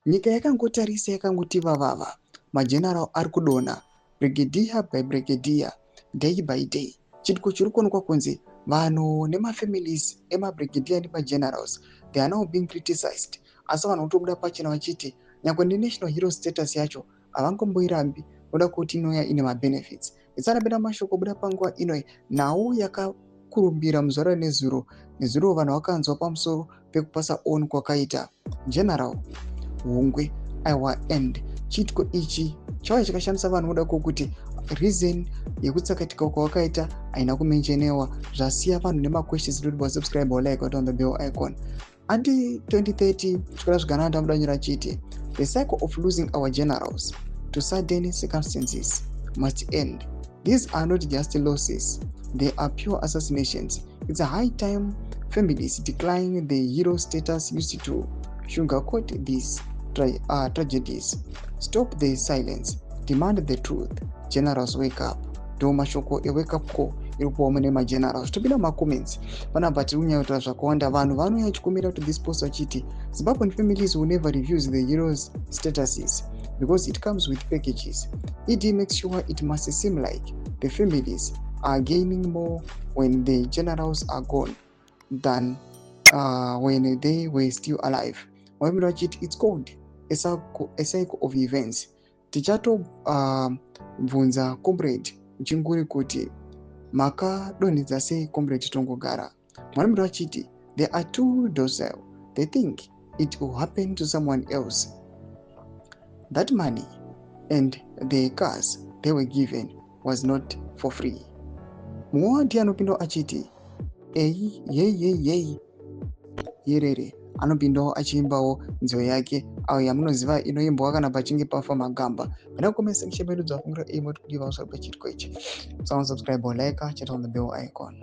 Nyika yakangotarisa yakangoti vavava. Mageneral ari kudonha brigadier by brigadier, day by day. Chiitiko chiri kuonekwa kunzi vanhu nemafamilies emabrigadier nemagenerals, they are now being criticized, asi vanhu votobuda pachena vachiti nyangwe nenational hero status yacho havangomboirambi noda kuti inouya ine mabenefits. Ndisarapinda mashoko buda panguva inoi, nhau yakakurumbira muzuva ranezuro nezuro, vanhu vakanzwa pamusoro pekupasa on kwakaita General Hungwe. Aiwa, and chiitiko ichi chauya chikashamisa vanhu voda kwokuti reason yekutsakatika kwavakaita haina kumentionewa, zvasiya vanhu nemaquestions. Ndoti wasubscribe, walike, on the bell icon. Anti 2030 chikora zvigananda mudanyura chiti the cycle of losing our generals to sudden circumstances must end. These are not just losses, they are pure assassinations. It's a high time families decline the hero status used to sugarcoat these tragedies. Stop the silence, demand the truth. Generals, wake up. Ndo mashoko ewake up call iri kupuwa mune magenerals. Topinda mumacomments panapa, tiri kunyanya kutaura zvakawanda. Vanhu vanouya vachikumira kuti this post vachiti Zimbabwean families will never refuse the heroes statuses because it comes with packages. ED makes sure it must seem like the families are gaining more when the generals are gone than when they were still alive. Vamwe vachiti it's called a cycle of events. Tichatobvunza Comrade Chinguri kuti makadonhedza sei Comrade Tongogara. Mwana vachiti they are too docile, they think it will happen to someone else. That money and the cars they were given was not for free. Mumwe ndiye anopindawo achiti ei yei yei yei yerere, anopindawo achiimbawo nziyo yake ayo yamunoziva inoimbwa kana pachinge pafa magamba. Pana comment section medu dzafungira imo kuti pamusoro pechitiko ichi. Subscribe, like, chete on the bell icon.